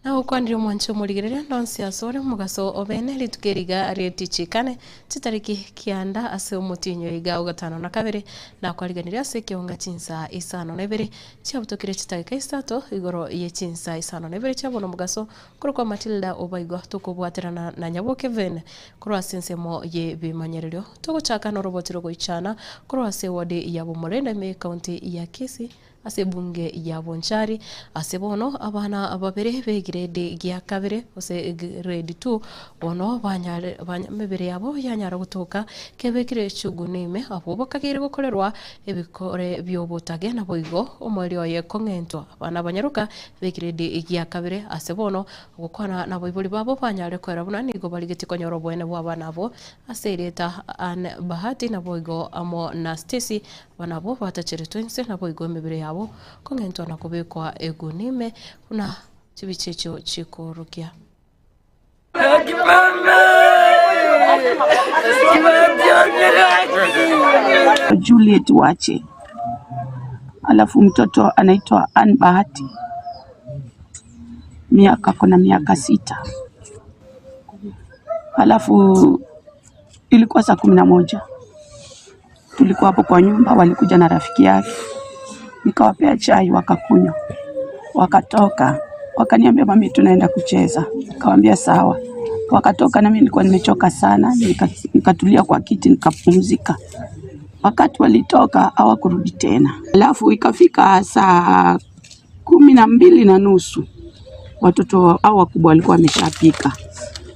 Nagokwanire omwanche omorigereria ndonsi asore omogaso obene rituko eri iga rietichikane chitariki kianda ase omotienyi oyo iga ogatano na kabere nakwariganirie ase ekeonga chinsa isano na ibere chiabutokire chidageka isato igoro ye chinsa isano na ibere chia bono omogaso korokwa Matilda Obaigwa tokobwaterana na Nyaboke Vane korwa ase ensemo ye ebimanyererio togochaka noroboti rogoichana korwa ase eward ya Bomorenda ime ekaunti ya Kisii Ase ebunge ya Bonchari, ase bono abana babere b'egiredi gia kabere gose grade 2 bono banyare emebere yabo yanyara gotoka kebekire chuguni ime, abwo bakageire gokorerwa ebikore bi'obotage naboigo omoerio oye kong'entwa. Abana abanyaroka b'egiredi gia kabere ase bono gokwana nabaibori babo banyare koera buna nigo barigetie konyora oboene bw'abana abwo ase erieta Ann Bahati naboigo amo na Stacy Aba nabwo batacheretwe inse, naboigo emebere yabo kong'entwa na kobekwa eguni ime, buna chibicha echio chikoorokia. Juliet Wache, alafu mtoto anaitwa Ann Bahati, miaka kuna miaka sita, alafu ilikuwa saa 11 Tulikuwa hapo kwa nyumba, walikuja na rafiki yake, nikawapea chai wakakunywa, wakatoka, wakaniambia mami, tunaenda kucheza. Nikawambia sawa. Wakatoka na mimi nilikuwa nimechoka sana, nikatulia kwa kiti nikapumzika. Wakati walitoka hawakurudi tena. Alafu ikafika saa 12:30 watoto hao wakubwa walikuwa wameshapika.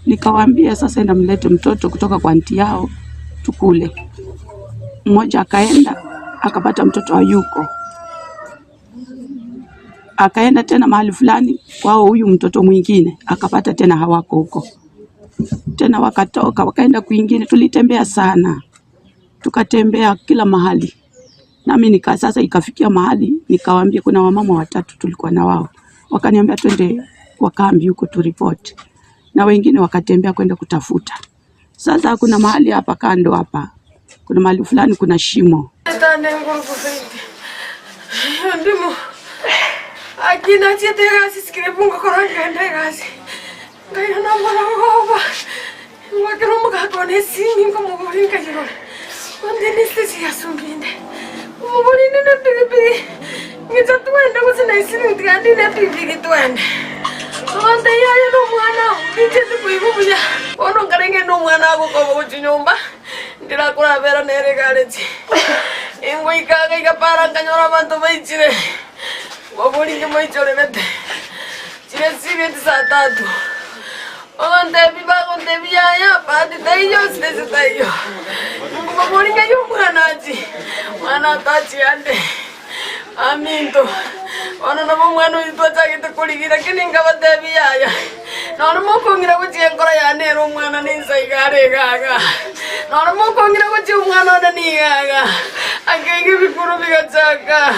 Nikawaambia sasa, enda mlete mtoto kutoka kwa anti yao tukule. Mmoja akaenda akapata mtoto hayuko, akaenda tena mahali fulani kwao huyu mtoto mwingine akapata tena hawako huko tena, wakatoka wakaenda kwingine. Tulitembea sana, tukatembea kila mahali nami nika sasa ikafikia mahali nikawaambia, kuna wamama watatu tulikuwa na wao, wakaniambia twende kwa kambi huko turipoti, na wengine wakatembea kwenda kutafuta. Sasa kuna mahali hapa kando hapa kuna mahali fulani kuna shimo. Ndirakorabera nere egareti, ingoika agaika para nkanyora abanto baichire, nkoboria moichorerete chire chibeti saa tatu. Ogontebia bagontebia yaya bahati taiyo sitesi taiyo. Nkobaboria ng'ai omwana achie, omwana atachie ande aminto. Bono nabo omwana oyio twachagete korigia lakini nkabatebia yaya, nonye mokong'ira gochia enkoro yane ere omwana ninsa iga are iga iga, nonye mokong'ira gochia omwana one niga iga, akeiga ebikuro bigachaka.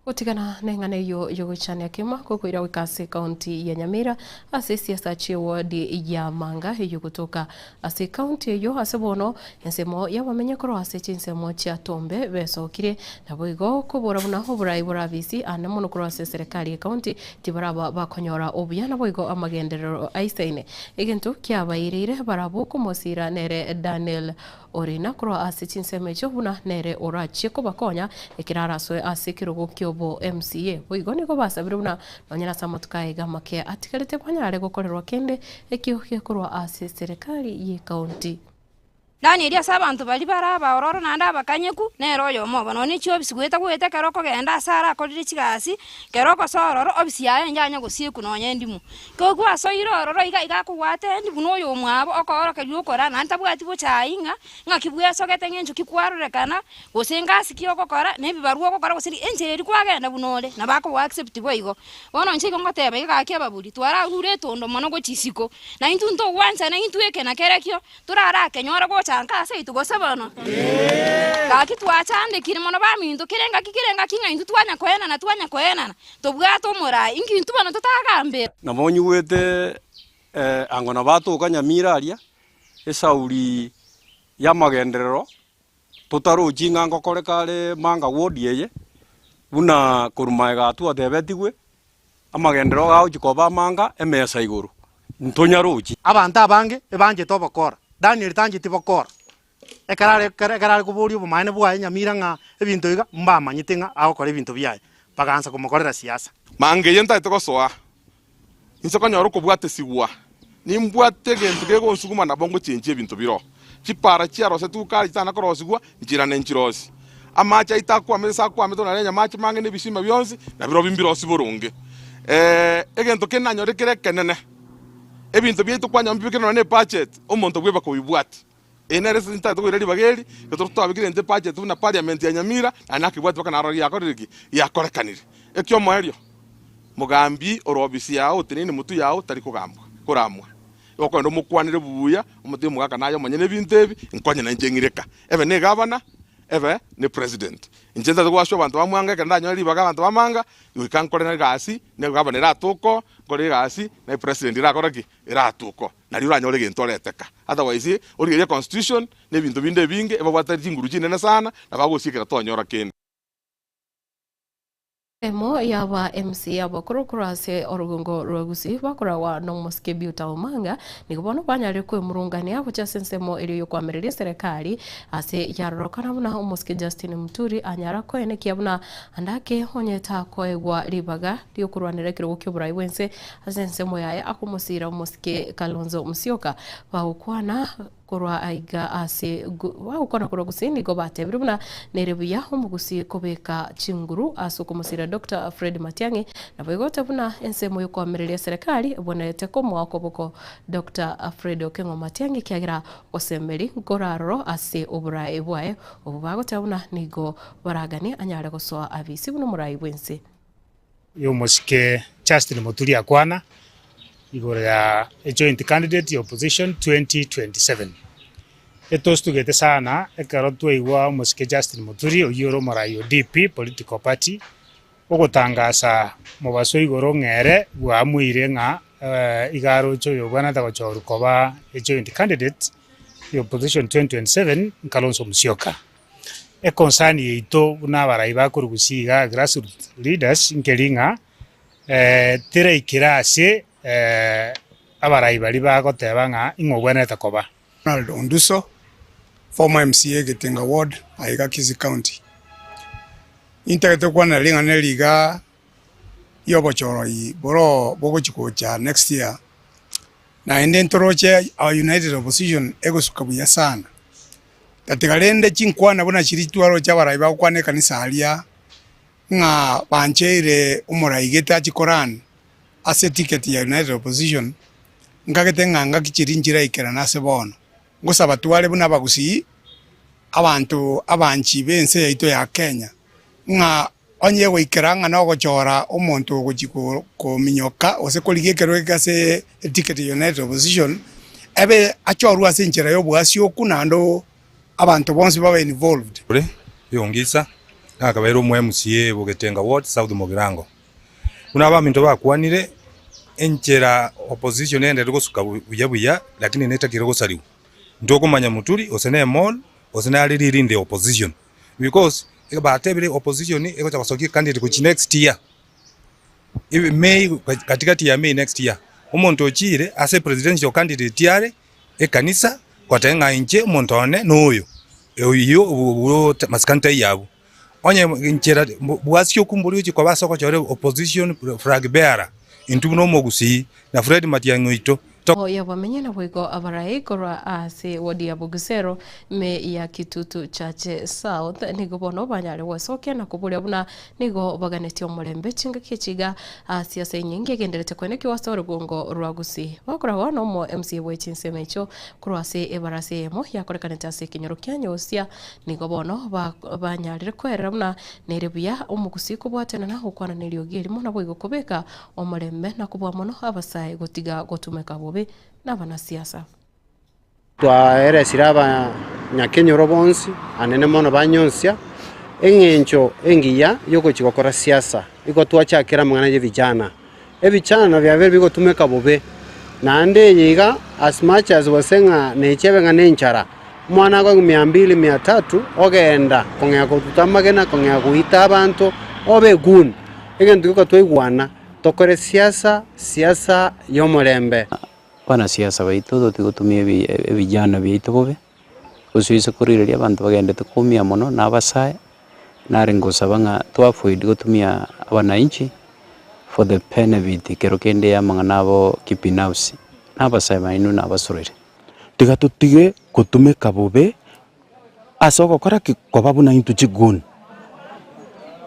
Gotigana neng'ana eyio y'ogoichania kema gokoira goika ase ekaunti ya Nyamira ase esiasa chi'eward ya Manga eyio gotoka ase ekaunti eyio ase bono ensemo y'abamenyi korwa ase chinsemo chia Tombe besokire naboigo kobora buna oborai borabisi ande mono korwa ase eserekari y'ekaunti tibaraba bakonyora obuya naboigo amagenderero aisaine egento kiabaireire barabwo komosira nere Daniel Orina korwa ase chinsemo echio buna nere orachie kobakonya ekero arasoe ase ekerogo ki'obo MCA. Boigo nigo basabire buna nonye nase amatuko aya iga amake atigarete banyare gokorerwa kende ekio gekorwa ase eserekari y'ecounty. Danieli ase abanto baria bare abaororo naende abakanyeku, nere oyomo obo. Nonya ne chiofisi goeta goeta ekero okogenda ase arakorire chigasi, ekero ogosoa ororo, ofisi yaye inche gosiekwa nonya endimo. Ekero gwasoire ororo iga iga akogwata endi buna oyomwabo okoorokereria okora naende tabwati bochai ng'a ng'aki bwesogete ng'encho ki kwarorekana, gose ngasi ki ogokora, na ebibarua ogokora gose enchera eria kwagenda buna ore, nabo akogo accept boigo. Bono inche igo ngoteba iga gaki ababuri, twararure etondo mono gochia isiko, na intwe ntogwanchana intwe eke na kerekio. Torarakenyore gocha nka ase intwe gose bono? Gaki twachandekire mono baminto, kera engaki kera engaki ng'a intwe twanya koenana twanya koenana, tobwate omorai, inki intwe bono totagambera? Nabo nyigwete ango nabo atoka Nyamira aria, esauri y'amagenderero, totarochi ng'a ngokoreka are manga ward eye, buna korwa magega atwatebetigwe. Amagenderero gagochia koba amanga emesa igoro, ntonyarochi. Abanto abange ebanchete obokora, Daniel tancheti bokora. Ekero are ekero ekero are koboria obomaene bwaye nyamira ng'a ebinto iga, mbamanyete ng'a agokora ebinto biaye, bagaansa komokorera siasa. Manga eye ntaete gosoa, inse konyora okobwatesigwa, nimbwate egento kegonsuguma nabo ngochenchia ebinto biro. Chipara chiarosetigwe kare chitana korosigwa, nchirane nchirosie. Amache aito akwamete ase akwamete buna renya amache mange na ebisima bionsi, na birobio mbirosie boronge. Egento kende nanyore kere ekenene, ebinto biaito kwanyora mbibekire nonya na ebudget, omonto bweba kobibwatia. Eye nere ase ntagete koira ribaga eri, ekero twabekire egento ebudget buna parliament ya Nyamira, naende nakebwati mpaka narora giakorire ki? Giakorekanire. Eki'omoerio, mogambi ore ofisi yao oteneine motwe yao tari kogambwa, koramwa. Igo okogenda omokwanere buya, omotebie omogaka naye omonyene ebinto ebi, nkonye nainche ng'ireka. Ebe ne egavana, ebe ne president. Inche ntagete goaswa abanto ba Mwanga ekero ndanyore ribaga abanto ba Manga, goika nkore egasi, ne egavana eratoke oo, nkore egasi, na epresident erakore ki? Eratoke oo. Nario oranyore egento oreteka. Otherwise, origererie econstitution, na ebinto binde ebinge, ebabwate chinguru chinene sana, na bagosiekera tonyora kende. Emo y'aba MC abakoro korwa ase orogongo rwa Gusii bakoragwa n'omosike Beauty Omanga nigo bono banyarire kwemurungania gochia ase ensemo eria y'okoamereria eserekari ase yarorokana buna omosike Justin Muturi anyara koenekia buna ande ake onye takoegwa ribaga riokorwanera ekerogo ki'oborai bw'ense ase ensemo yaye akomosiira omosike Kalonzo Musyoka bagokwana Korwa aiga ase bagokwana korwa gusii nigo batebire buna nere buya omogusii kobeka chinguru ase okomosira Doctor Fred Matiang'i naboigo goteba buna ensemo yokoamereria eserekari ebwenerete komoa okoboko Doctor Fred Okeng'o Matiang'i ekiagera ogosemeri nkoraroro ase oboraai bwaye obwo bagoteba buna nigo baraganie anyare gosoa abisi buna omorai bwense. Y'omosike Justin Muturi akwana igoro ya a joint candidate ya opposition 2027. Etostugete sana ekero twaigwa omosike Justin Muturi oyio ore omorai o DP political party ogotangasa mobaso igoro ng'ere bwamueire ng'a iga aroche oyo obwenerete gochorwa koba a joint candidate ya opposition 2027 Kalonzo Musyoka. Econcern yaito buna abarai ba korwa gusii igaa grassroots leaders nkeri ng'a teraikera ase abarai baria bagoteba ng'a ing'o obwenerete koba. Ronald Onduso, former MCA Getinga Ward, aiga Kisii County. Intagete gokwanera ring'ana eri iga riobochoroi boroo bogochi gocha next year, naende ntoroche our united opposition egosuka buya sana. Tatiga rende chinkwana buna chiria twaroche abarai bagokwana ekanisa aria, ng'a bancheire omorai gete achie korun ase eticket ya United Opposition, nkagete ng'a ngaki chiria nchiraikerane ase bono. Ngosaba tware buna abagusii, abanto abanchi b'ense yaito ya Kenya, ng'a onye goikera ng'a nogochora omonto ogochia kominyoka gose korigia ekerogo eke ase eticket ya United Opposition, ebe achorwe ase enchera y'oboasioku naende abanto bonsi babe involved. Ore Yongisa nakabeire omo MCA Bogetenga Ward South Mugirango. Buna abaminto bakwanire, enchera opposition enderere gosuka buya buya lakini netakire gosariwa. Ntokomanya Muturi gose ne mall gose nare leading the opposition because batebire opposition egocha gosokia candidate gochia next year. May katikati ya May next year. Omonto ochire ase presidential candidate are ekanisa goteba ng'a inche omonto one noyo, oyio masikani taiyo abwo. Onye inchera bwasioku mbori gochia koba ase ogochora opposition flag bearer, intwe buna omogusii na Fred Matiang'i oito. Yabamenye naboigo abarai korwa ase wodi ya Bugisero ime ya Kitutu Chache South nigo bono banyare gwesokia na koboria buna nigo baganetie omorembe chingaki echi iga ase ase enyinga egenderete koenekiwa ase orogongo rwa Gusii. Bakoragwa na omo MCA bwe chinsemo echio korwa ase ebarasa eyemo yakorekanete ase ekenyoro kia Nyosia Nigo bono banyarire kwerera buna nere buya omogusii kobwatana na gokwana neriogi erimo naboigo kobeka omorembe na kobua mono abasae gotiga gotumeka bobe nabanasiasa. Twaeresire abanyakenyoro bonsi, anene mono banyonsia, eng'encho engiya y'ogochia gokora siasa. Igo twachakera amang'ana y'evijana. Ebichana biabeire bigotumeka bobe, naende eye iga as much as gose ng'a nechebe ng'a nenchara, omwana akoegwa mia mbili mia tatu, ogenda kong'ea kotuta amagena, kong'ea goita abanto, obe egoon. Egento geka twaigwana. Tokore siasa, siasa y'omorembe. Abanasiasa baito totiga gotumia ebijana biaito bobe, gose oise korigereria abanto bagendete koumia mono na abasae, nare ngosaba ng'a to avoid gotumia abananchi for the benefit ekero kende ya amang'ana abo kibinafsi, na abasae baino nabasorere. Tiga totige gotumeka bobe ase ogokora ki? Koba buna intwe chiguni.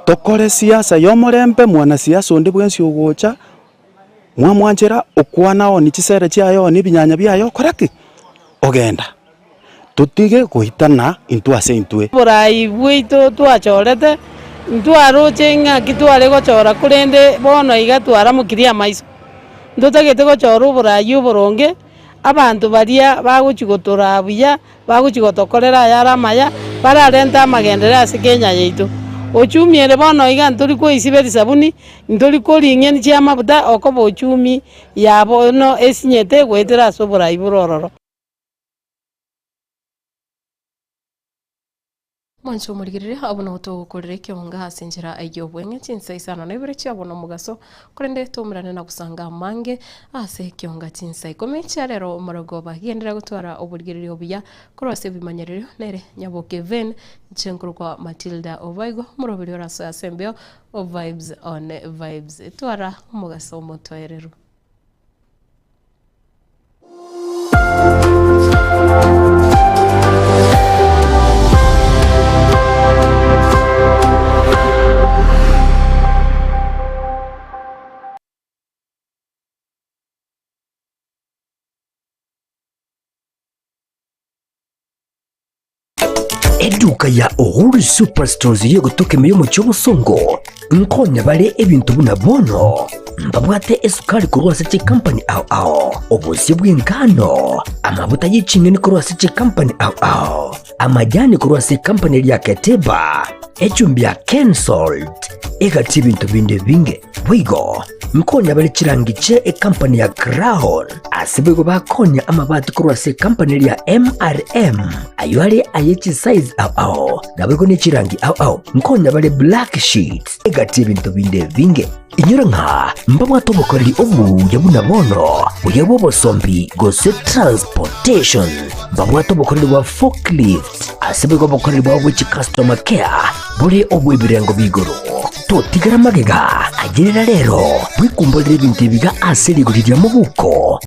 Tokore siasa y'omorembe, mwanasiasa onde bwensi ogocha, mwamwanchera okwana one chisere chiaye one ebinyanya biaye okora ki? Ogenda. Totige goitana intwe ase intwe. Oborai bwaito twachorete, ntwaroche ng'aki tware gochora korende bono iga twaramokirie amaiso. Ntotagete gochora oborai oboronge, abanto baria bagochia gotoraa buya, bagochia gotokorera ayare amaya, bararente amagenderero ase Kenya yaito. Ochumi ere bono iga ntori koisiberia sabuni, ntori koring'eni chiamabuta okoba ochumi ya bono esinyete goetera ase oborai bore ororo. Mwanche omorigereria abwo nabo togokorera ekeonga ase enchera y'obweng'e chinsa isano na ibere chia bono omogaso, korende toumerane na gosanga amange ase ekeonga chinsa ikomi chia rero omorogoba. Genderera gotwara oborigereria obuya korwa ase ebimanyererio nere Nyaboke Ven, inche nkorokwa Matilda Obaigwa, omoroberi orasoe ase embeo o Vibes on Vibes. Twara omogaso omotoereru. Eduka ya Uhuru Superstores y'egotoka ime y'omochie obosongo nkonya bare ebinto buna bono mbabwate esukari korwa ase chikampani ao ao, obosie bw'engano, amabuta ye ching'eni korwa ase chikampani ao ao, amajani korwa ase ekampani eria ya Keteba, echumbi ya Kensalt, egati ebinto binde ebinge. Boigo nkonya bare chirangi chie ekampani ya Crown, ase boigo bakonya amabati korwa ase ekampani eria ya MRM, ayio are aye chisize ao ao, naboigo ne chirangi ao ao. Nkonya bare black sheets, egati ebinto binde ebinge. Inyora ng'a mbabwate obokoreri obuya buna bono, buya bw'obosombi gose transportation. Mbabwate obokoreri bwa forklift, ase boigo obokoreri bwabo bwe chicustomer care bore obw'ebirengo b'igoro. Totigara magega, ayerera rero, bwekumborere ebinto ebiga ase rigori ria mobuko.